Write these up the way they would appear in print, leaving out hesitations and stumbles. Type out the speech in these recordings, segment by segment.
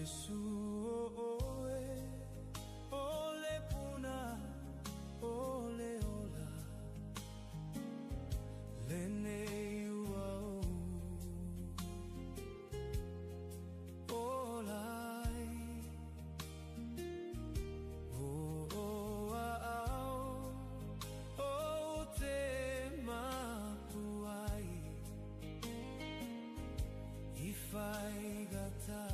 Iesu o oe, o le puna o le ola, lenei ua ou ola ai. O o aao ou te mapu ai i faigata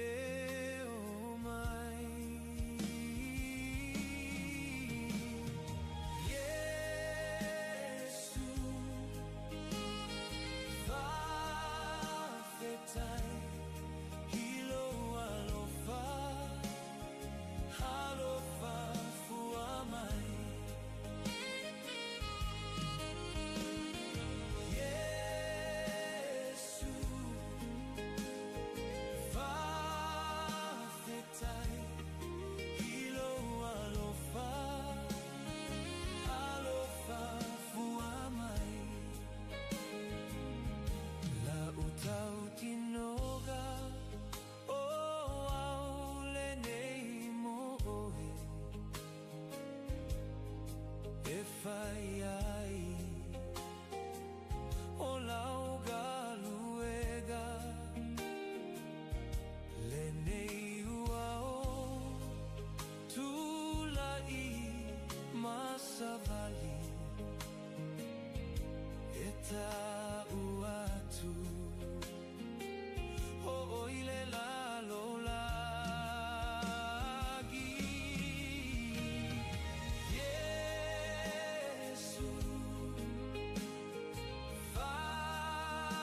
e o mai. Iesu, faafetai i lou alofa, alofa fua mai. Iesu, faafetai i lou alofa, alofa fua mai. La'u tautinoga o au lenei mo oe e fai ai o lau galuega lenei ua ou tula'i ma savali e ta'u atu o oe le lalolagi. Iesu, faafetai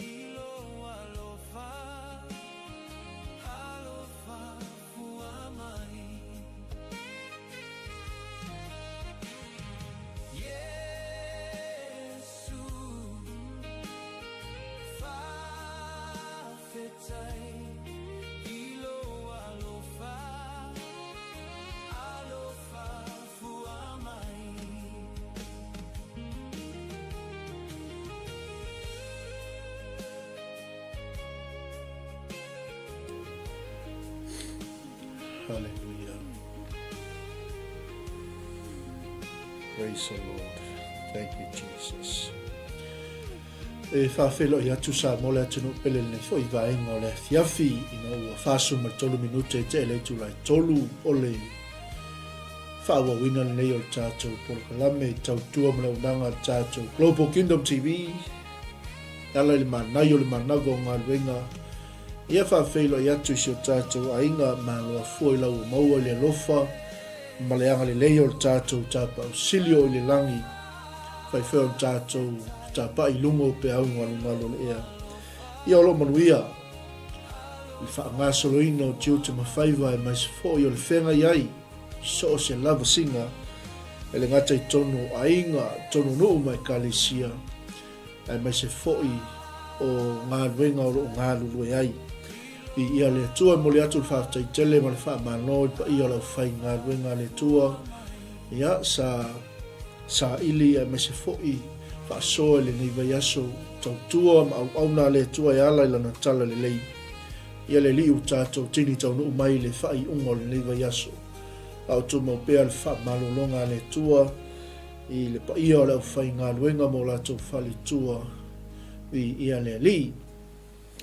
i lou alofa, alofa fua mai. Iesu, faafetai i lou alofa, alofa fua mai. Hallelujah. Praise the Lord. Thank you, Jesus. E faafeiloai atu Samoa le atunuu pele lenei foi vaega o le afiafi ina ua 43 minute e tea i le itula e 3 o le faaauauina lenei o le tatou polokalame i tautua ma le auaunaga a le tatou Global Kingdom TV e ala i le manaia o le manava o galuega Ia faafeiloai atu i si o tatou aiga, malo afua i lau ua maua i le alofa ma le agalelei o le tatou Tapaau Sili o i le lagi, faifea o le tatou tapa'i i luga o peau galugalu o le ea. Ia o lo o manuia i le faagasoloina o tiute ma faiva aemaise foi o le feagai ai i so o se lavasiga e le gata i totonu o aiga, totonu o nuu ma ekalesia. aemaise foi o galuega o lo o galulue ai. Viia le Atua, e momoli atu le faafetai tele ma le faamalo i le paia o le aufaigaluega a le Atua, ia, sa saili aemaise foi faasoa i lenei vaiaso, tautua ma auauna a le Atua e ala i Lana tala lelei. Ia le Alii ua tatou tini taunuu mai i le faaiuga o lenei vaiaso, a o tumau pea le faamalologa a le Atua, I le paia o le aufaigaluega ma o latou faletua, viia le Alii.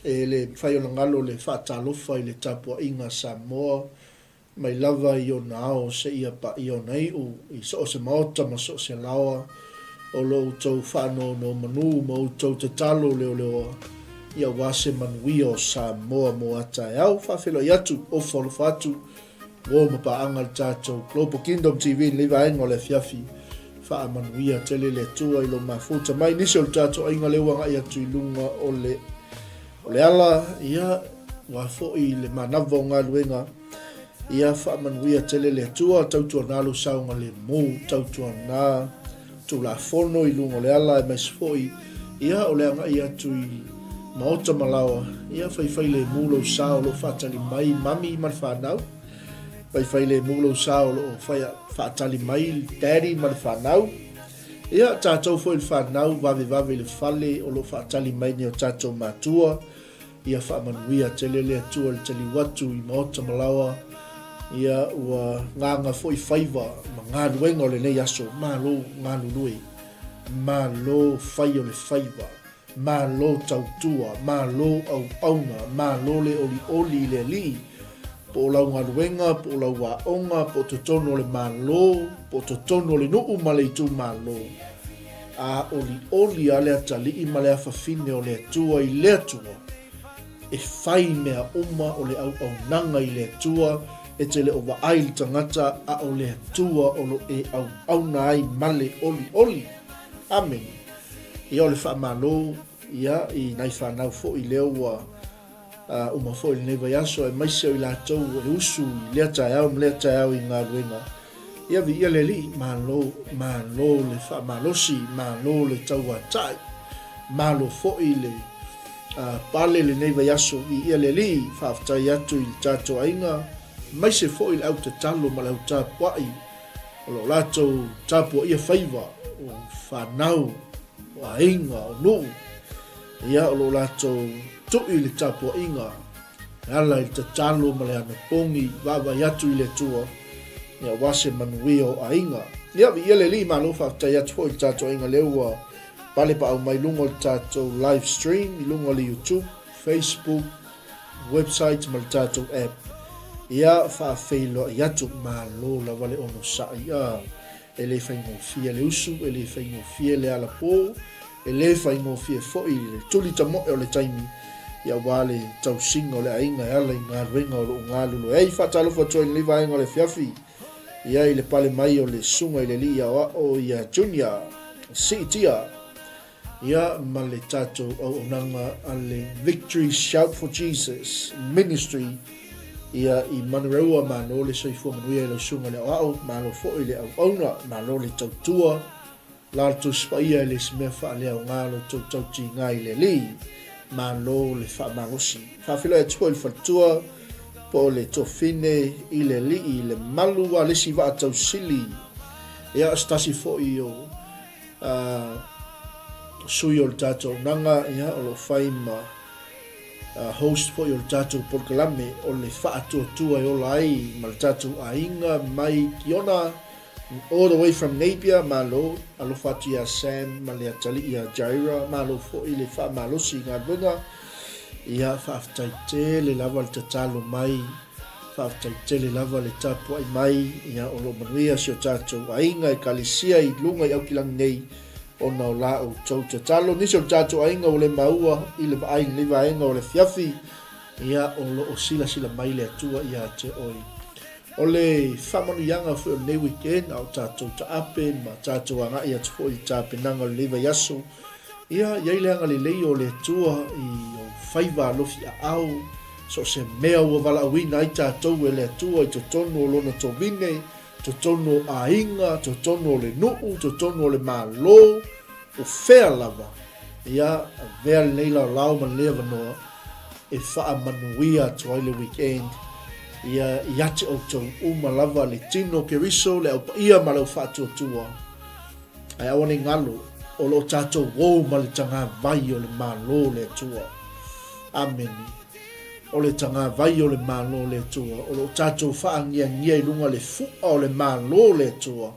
E le mafai ona galo le faatalofa i le tapuaiga a Samoa mai lava i ona ao seia paia ona iu i so o se maota ma so o se laoa o lo outou faanonomanu ma outou tatalo leoleoa ia aua se manuia o Samoa mo a taeao. Faafeiloai atu, ofo alofa atu Uo ma paaga le tatou Global Kingdom TV i lenei vaega o le afiafi. Faamanuia tele le Atua i lo mafuta mai nisi o le tatou aiga lea ua agai atu i luga o le o le ala, ia, ua foi le manava o galuega. Ia faamanuia tele le Atua, tautuana lou saogalemu, tautuana Tulafono i luga o le ala aemaise foi ia o le agai atu i maota ma laoa, ia faifailemu lou sa o lo o faatali mai mami ma le fanau, faifailemu lou sa o lo o faatali mai daddy ma le fanau. Ia, tatou foi le fanau, vavevave i le fale o lo o faatali mai nei o tatou matua. Ia faamanuia tele le Atua i le taliu atu i maota ma laoa. Ia, ua gaga foi faiva ma galuega o lenei aso. Malo galulue. Malo fai o le faiva. Malo tautua, malo auauna, malo le olioli i le Alii, po o lau galuega, po o lau aoga, po o totonu o le Malo, po o totonu o le nuu ma le itumalo. A olioli a le atalii ma le afafine o le Atua i le Atua, e fai mea uma o le auaunaga i le Atua, e te le o vaai i le tagata, a o le Atua o lo e auauna ai ma le olioli. Amene. Ia o le faamalo ia i nai fanau foi lea ua uma foi lenei vaiaso aemaise o i latou e usu i lea taeao ma lea taeao i galuega. Ia viia le Alii, malo, malo le faamalosi, malo le tauatai, malo foi le pale lenei vaiaso. Viia le Alii, faafetai atu i le tatou aiga, aemaise foi le au tatalo ma le au tapuai O lo o latou tapuaia faiva o fanau, o aiga, o nuu, ia o lo o latou tui le tapuaiga e ala i le tatalo ma le anapogi, vaavaai atu i le Atua, ia aua se manuia o aiga. Ia, viia le Alii, malo faafetai atu foi i le tatou aiga lea ua palepaau mai luga o le tatou live stream i luga o le YouTube, Facebook, website ma le tatou app. Ia faafeiloai atu, malo lava le onosai. A, e le faigofie le usu, e le faigofie le alapo, e le faigofie foi le tuli tamoe o le taimi, ia aua le tausiga o le aiga e ala i galuega o lo o galulue ai. Faatalofa atu ai i lenei vaega o le afiafi, ia i le pale mai o le Susuga i le Alii Aoao ia Junior Siitia. Ia, ma le tatou auaunaga a le Victory Shout for Jesus Ministry ia i Manureua, malo le soifua manuia i lau susuga i le aoao, malo foi le auauna, malo le tautua, la le Tusi Paia e le se mea faaleaoga lo outou tautiga i le Alii, malo le faamalosi. Faafeiloai atu foi i le faletua po o le tofine i le Alii le malu a le isi vaa tausili, ia o se tasi foi o sui o le tatou auaunaga, ia, o lo o fai ma host foi o le tatou polokalame o le faatuatua e ola ai ma le tatou aiga mai Kiona, all the way from Napier, malo, alofa atu ia Sam ma le atalii ia Jaira, malo foi le faamalosi i galuega, ia, faafetai tele lava le tatalo mai. Faafetai tele lava le tapuai mai, ia o lo o manuia si o tatou aiga ekalesia i luga i Aukilani nei ona o la outou tatalo. Nisi o le tatou aiga ua le maua i le vaai i lenei vaega o le afiafi, ia o lo o silasila mai le Atua ia te oe. O le faamanuiaga foi o lenei weekend a o tatou taape ma tatou agai atu foi i tapenaga o lenei vaiaso, ia i ai le agalelei o le Atua i ou faiva alofi aao, So o se mea ua valaauina ai tatou e le Atua i totonu o Lona tovine, totonu o aiga, totonu o le nuu, totonu o le Malo, o fea lava, ia, avea lenei laolao ma lenei avanoa e faamanuia atu ai le weekend, ia, ia te outou uma lava le tino o Keriso, le Au Paia ma le Au Faatuatua. Ae aua ne i galo, o lo o tatou ou ma le tagavai o le Malo o le Atua. Amene. O le tagavai o le Malo o le Atua, o lo o tatou faaagiagia i luga le fu'a o le Malo o le Atua.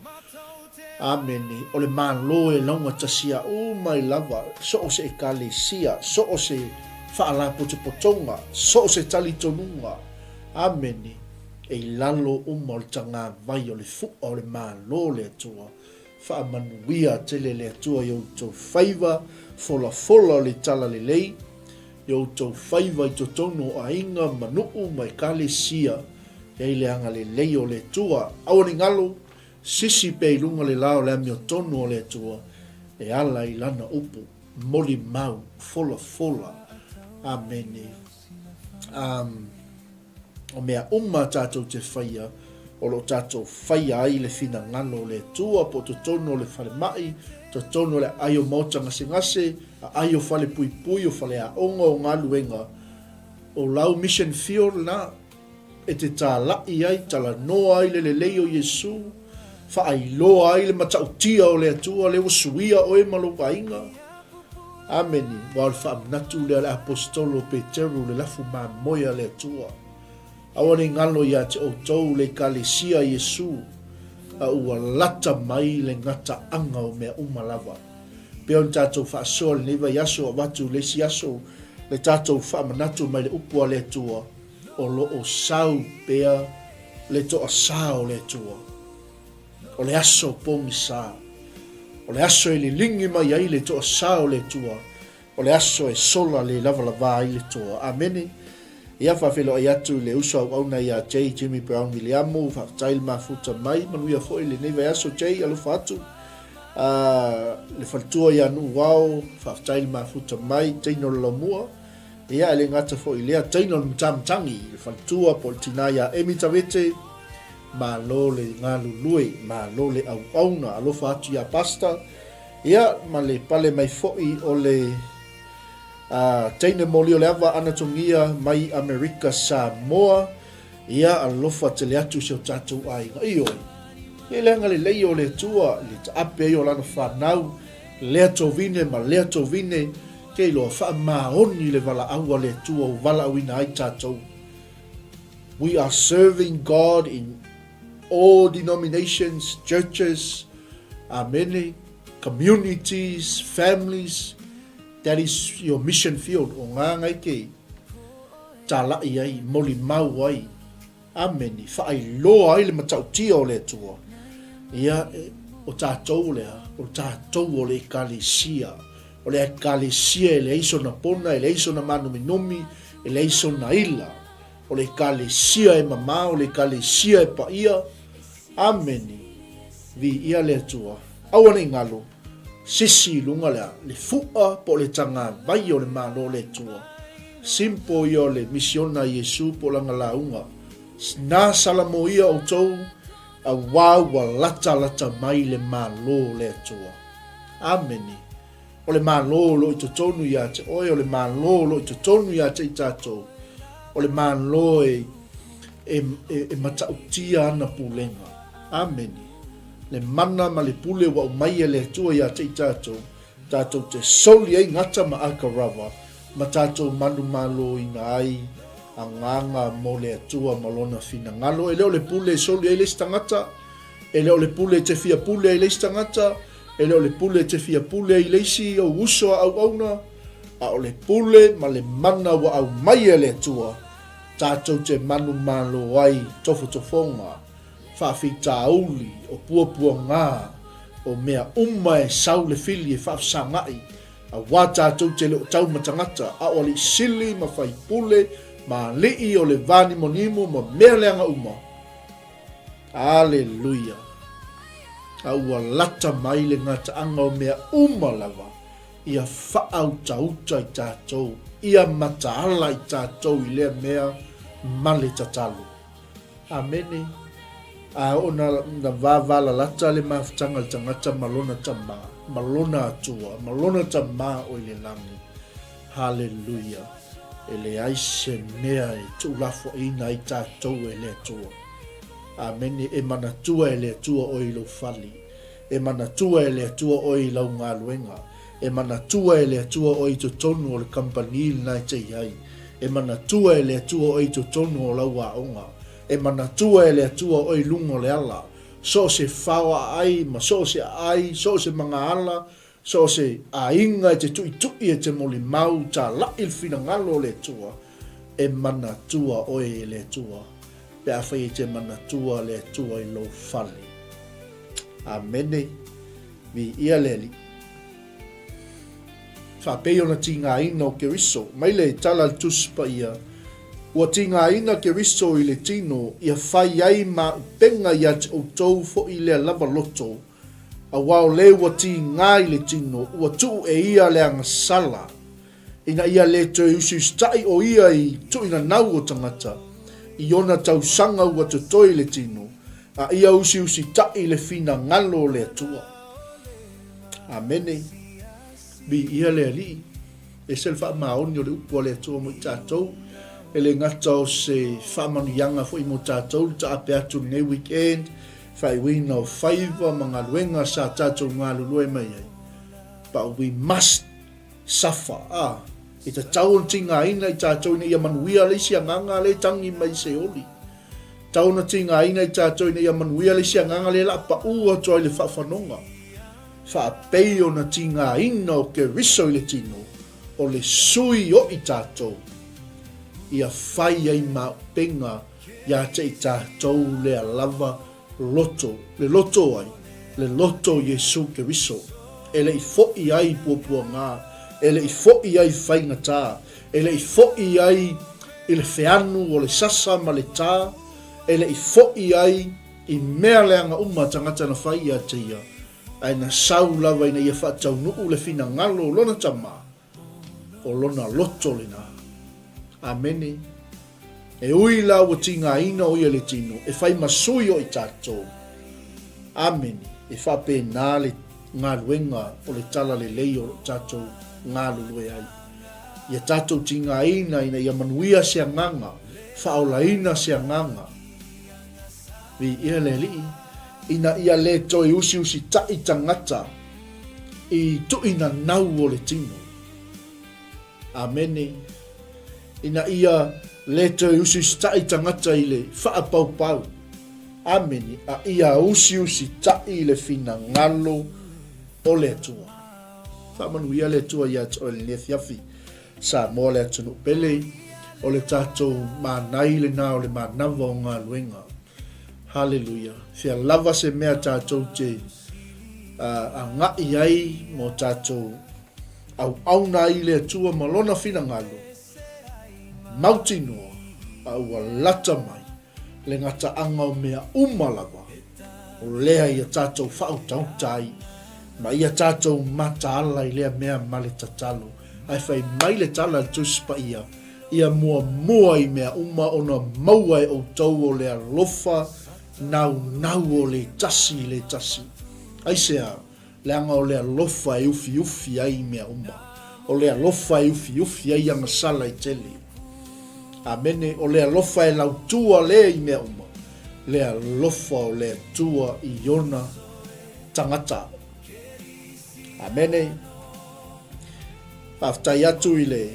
Amene. O le Malo e laugatasia uma ai lava, so o se Ekalesia, so o se faalapotopotoga, so o se talitonuga. Amene. E i lalo uma o le tagavai o le fu'a o le Malo o le Atua. Faamanuia tele le Atua i outou faiva folafola o le talalelei, i outou faiva i totonu o aiga ma nuu ma ekalesia, i ai le agalelei o le Atua. Aua ne i galo, sisi pea i luga le la o le amiotonu o le Atua e ala i Lana upu molimau folafola. Amene. Um. O mea uma tatou te faia, o lo o tatou faia ai le finagalo o le Atua po o totonu o le falemai, totonu o le aai o maota gasegase, aai o fale puipui, o faleaoga, o galuega, o lau mission field lena e te talai ai, talanoa ai le lelei o Iesu, Faailoa ai le matautia o le Atua lea ua suia oe ma lou aiga. Amene. Aua o le faamanatu lea a le Aposetolo o Peteru le lafu mamoe a le Atua. Aua ne i galo ia te outou le Ekalesia a Iesu, a ua lata mai le gataaga o mea uma lava. Pei ona tatou faasoa i lenei vaiaso avatu i le isi aso le tatou faamanatu mai le upu a le Atua, o lo o sau pea le toasā o le Atua. O le aso pogisa. O le aso e liligi mai ai le toasā o le Atua. O le aso e sola le lavalava ai le toa. Amene. Ia, faafeiloai atu i le uso auauna ia Jay Jimmy Brown Viliamu, faafetai le mafuta mai, manuia foi lenei vaiaso Jay, alofa atu. Le faletua ia Nuuao, faafetai le mafuta mai, teine o le Laumua. Ia, e le gata foi i lea, teine o le Matamatagi, le faletua po o le tina ia Amy Tavete, malo le galulue, malo le auauna, alofa atu ia Pastor. Ia, ma le pale mai foi o le teine moli o le ava Anatogia mai Amerika Samoa. Ia, alofa tele atu i si o tatou aiga. Ioe, e le agalelei o le Atua i le taape ai o lana fanau, lea tovine ma lea tovine, ke iloa faamaoni le valaau a le Atua ua valaauina ai tatou. We are serving God in all denominations, churches, amene, communities, families, that is your mission field, o ngā ngai ke tāla'i ai, molimau ai, amene, whaailoa ai le matautia o le Atua. Ia, o tātou lea, o tātou o le ekalesia, o le ekalesia e leai sona pona, e leai sona mānominumi, e leai sona ila, O le Ekalesia e mamao, o le Ekalesia e paia. Amene. Viia le Atua. Aua ne i galo, sisi i luga le, le fu'a po o le tagavai o le Malo o le Atua. Simple ia o le misiona a Iesu po o lana lauga. Na salamoia outou, auā ua latalata mai le Malo o le Atua. Amene. O le Malo o lo o i totonu ia te oe, o le Malo o lo o i totonu ia te i tatou, o le Malo e, e, e, e matautia ana pulega. Amene. Le mana ma le pule ua aumai e le Atua ia te i tatou, tatou te soli ai gata ma akarava, ma tatou manumaloina ai agaga mo le Atua ma lona finagalo. E le o le pule e soli ai le isi tagata, e le o le pule e te fia pule ai le isi tagata, E le o le pule e te fia pule ai le isi ou uso a auauna, a o le pule ma le mana ua aumai e le Atua, tatou te manumalo ai tofotofoga, faafitauli, o puapuaga, o mea uma e sau le fili e faafesagaʻi, auā tatou te le o tau ma tagata, a o alii sili ma faipule ma alii o le va nimonimo ma mea leaga uma. Aleluia! A ua lata mai le gataaga o mea uma lava, ia faautauta i tatou, ia mataala i tatou i lea mea ma le tatalo. Amene. A oo na, na vavalalata le mafutaga a le tagata ma lona Tama, ma lona Atua, ma lona Tama o i le lagi. Haleluia! E leai se mea e tuulafoaiina ai tatou e le Atua. Amene. E manatua e le Atua oe i lou fale. E manatua e le Atua oe i lau galuega. E manatua e le Atua oe i totonu o le kamupani lena e te i ai. E manatua e le Atua oe i totonu o lau aoga. E manatua e le Atua oe i luga o le ala. So o se fao aai ma so o se aai, so o se magaala, So o se aiga e te tuʻituʻi e te molimau tālaʻi le finagalo o le Atua, e manatua oe e le Atua, pe afai e te manatua le Atua i lou fale. Amene. Viia le Alii. Faapei ona tigaina o Keriso, mai le tala a le Tusi Paia, Ua tigaina Keriso i le tino, ia fai ai ma upega ia te outou foi lea lava loto, Aua o le ua tīgā i le tino, ua tuu e ia le agasala, ina ia le toe usiusitaʻi o ia i tuʻinanau o tagata, i ona tausaga ua totoe i le tino, a ia usiusitaʻi le finagalo o le Atua. Amene. Viia le Alii. Ese le faamaoni o le upu a le Atua mo i tatou. E le gata o se faamanuiaga foi mo tatou le taape atu i lenei weekend. Faaiuina o faiva ma galuega sa tatou galulue mai ai, but we must suffer, a, e tatau ona tigaina i tatou ina ia manuia le isi agaga lea e tangi mai i Seoli. Tatau ona tigaina i tatou ina ia manuia le isi agaga lea o le a pau atu ai i le faafanoga. Faapei ona tigaina o Keriso i le tino, o le sui o i tatou, ia fai ai maupega ia te i tatou lea lava loto, le loto ai, le loto o Iesu Keriso, e le i foʻi ai i puapuagā, e le i foʻi ai i faigata, e le i foʻi ai i le feanu o le sasa ma le tā, e le i foʻi ai i mea leaga uma a tagata na fai ia te ia, ae na sau lava ina ia faataunuu le finagalo o lona Tama, o lona loto lena. Amene. E ui la ua tigaina o ia le tino, e fai ma sui o i tatou. Amene. E faapena le galuega o le Tala Lelei o lo tatou galulue ai. Ia tatou tigaina ina ia manuia se agaga, faaolaina se agaga. Viia le Alii, ina ia le toe usiusitaʻi tagata i tuʻinanau o le tino. Amene. Ina ia le toe usiusitaʻi tagata i le faapaupau. Amene. A ia usiusitaʻi i le finagalo o le Atua. Faamanuia le Atua ia te oe i lenei afiafi. Samoa le atunuu pele, o le tatou manai lena o le manava o galuega. Haleluia. Fea lava se mea tatou te agaʻi ai mo tatou auauna ai i le Atua ma Lona finagalo, mautinoa a ua lata mai le gataaga o mea uma lava, o lea ia tatou faautauta ai ma ia tatou mataala i lea mea ma le tatalo. Ae fai mai le tala a le Tusi Paia, Ia muamua i mea uma ona maua e outou o le alofa naunau o le tasi i le tasi. Aisea? Leaga o le alofa e ufiufi ai mea uma. O le alofa e ufiufi ai agasala e tele. Amene. O le alofa e lautua le i mea uma. Le alofa o le Atua i ona tagata. Amene. Faafetai atu i le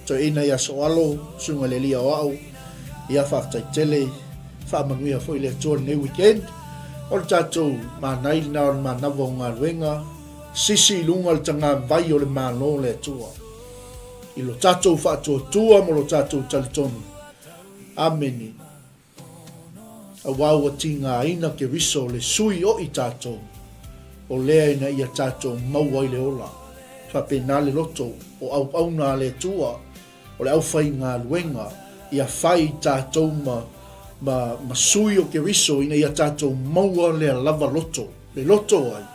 toeaina ia Soalo, Susuga i le Alii Aoao. Ia faafetai tele, faamanuia foi le Atua i lenei weekend. O le tatou manai lena o le manava o galuega, sisi i luga le tagavai o le Malo o le Atua. I lo tatou faatuatua ma lo tatou talitonu. Amene. Aua ua tigaina Keriso le sui o i tatou, o lea ina ia tatou maua ai le ola. Faapena le loto o auauna a le Atua, o le aufaigaluega, ia fai i tatou ma, ma, ma sui o Keriso ina ia tatou maua lea lava loto, le loto ai,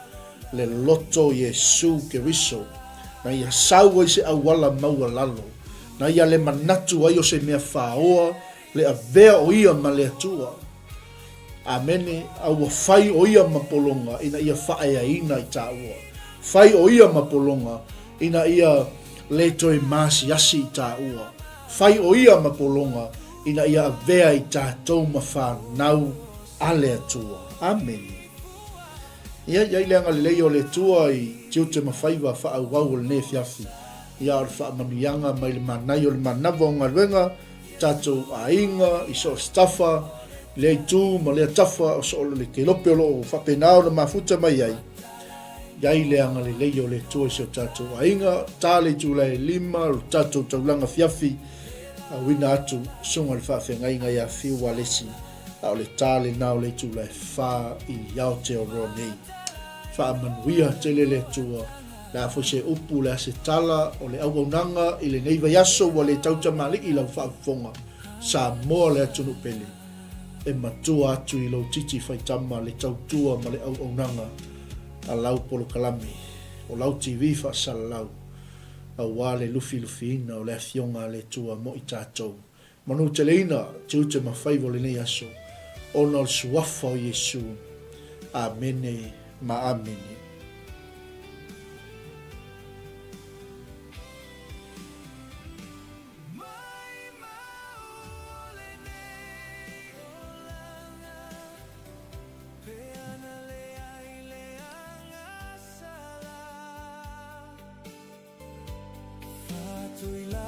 le loto Iesu Keriso, na ia sau ai se auala maualalo, na ia le manatu ai o se mea faoa Le avea o ia ma le Atua. Amene, a ua fai o ia ma pologa ina ia faaeaina i tāua. Fai o ia ma pologa ina ia le toe maasiasi i tāua. Fai o ia ma pologa ina ia avea i tātou ma whanau a le Atua. Amene. Ia, i ai le agalelei o le Atua i tiute ma faiva faaauau o lenei afiafi. Ia, o le faamanuiaga mai le manai o le manava o galuega, tatou aiga i so o se tafa, lea itu ma lea tafa o so o le kelope o lo o faapena ona mafuta mai ai, i ai le agalelei o le Atua i si o tatou aiga, ta le itula e lima, o le tatou taulaga fiafi, auina atu susuga i le faafeagaiga ia Fiu Walesi, a o le ta lena o le itula e fa i Aotearoa nei. Faamanuia tele le Atua. Le a foi se upu, le a se tala o le auaunaga i lenei vaiaso ua le tautamalii i lau faafofoga, Samoa le atunuu pele, e matua atu i lou titi faitama le tautua ma le auaunaga a lau polokalame o lau TV faasalalau aua le lufilufiina o le Afioga a le Atua mo i tatou. Manuteleina tiute ma faiva o lenei aso, ona o le Suafa o Iesu. Amene ma amene. Ia